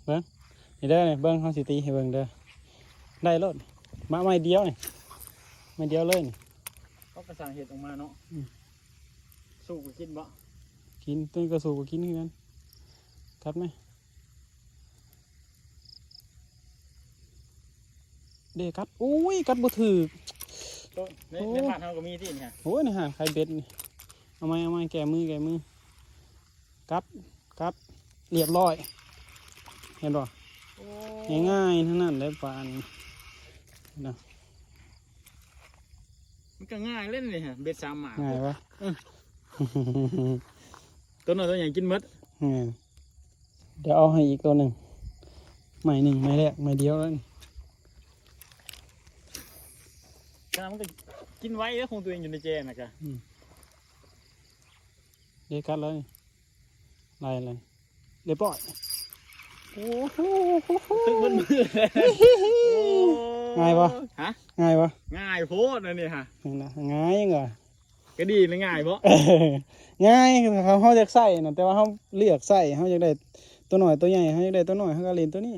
ເບິ່ງ ນີ້ເດີ ນີ້ເບິ່ງ ເຮົາຊິຕີໃຫ້ເບິ່ງເດີ ໄດ້ໂລດ ມາໄມ້ດຽວນີ້ ໄມ້ດຽວເລີຍນີ້ ເຂົາກໍສ້າງເຮັດອອກມາເນາະ ອືມ ສູກກໍກິນບໍ່? ກິນ ຕົວນີ້ກໍສູກກໍກິນຄືກັນ ກັດໄໝ? ເດ້ ກັດ ໂອ້ຍ ກັດບໍ່ຖືກ ໂຕ ໃນ ໂອ້ ໃນບ້ານເຮົາກໍມີຕິນີ້ ໂອ້ຍ ໃນຮ້ານຂາຍເບັດນີ້ ເອົາໃໝ່ ເອົາໃໝ່ ແກ້ມື ແກ້ມື ກັດ ກັດ ລຽບຮ້ອຍ ເຫັນບໍ່? ໂອ້ ງ່າຍໆ ທັງນັ້ນເດ້ປານີ້ນະ ມັນກໍງ່າຍເລີຍນີ້ ເບັດສາມໝາກ ງ່າຍບໍ່? ເອີ ຕົວນ້ອຍຕົວໃຫຍ່ກິນໝົດ ແມ່ນ ດຽວເອົາໃຫ້ອີກຕົວໜຶ່ງ ໄມ້ໜຶ່ງ ໄມ້ແລກ ໄມ້ດຽວເລີຍ ກະມັນກໍກິນໄວເດ້ ຂອງຕົວເອງຢູ່ໃນແຈນະກະ ອືມ ເດ້ ກັດເລີຍ ໄລ່ເລີຍ ລຽບຮ້ອຍ ໂອ້ໂຫ ຕຶກເບິດມື ໂອ້ ງ່າຍບໍ່? ຮະ? ງ່າຍບໍ່? ງ່າຍໂພດອັນນີ້ຮະ ນີ້ນະ ງ່າຍຫຍັງວະ? ກະດີນະ ງ່າຍບໍ່? ງ່າຍ ເຮົາ ເຮົາຢາກໃຊ້ນະ ແຕ່ວ່າເຮົາເລືອກໃຊ້ ເຮົາຢາກໄດ້ຕົວນ້ອຍຕົວໃຫຍ່ ເຮົາຢາກໄດ້ຕົວນ້ອຍ ເຮົາກໍຫຼິ້ນຕົວນີ້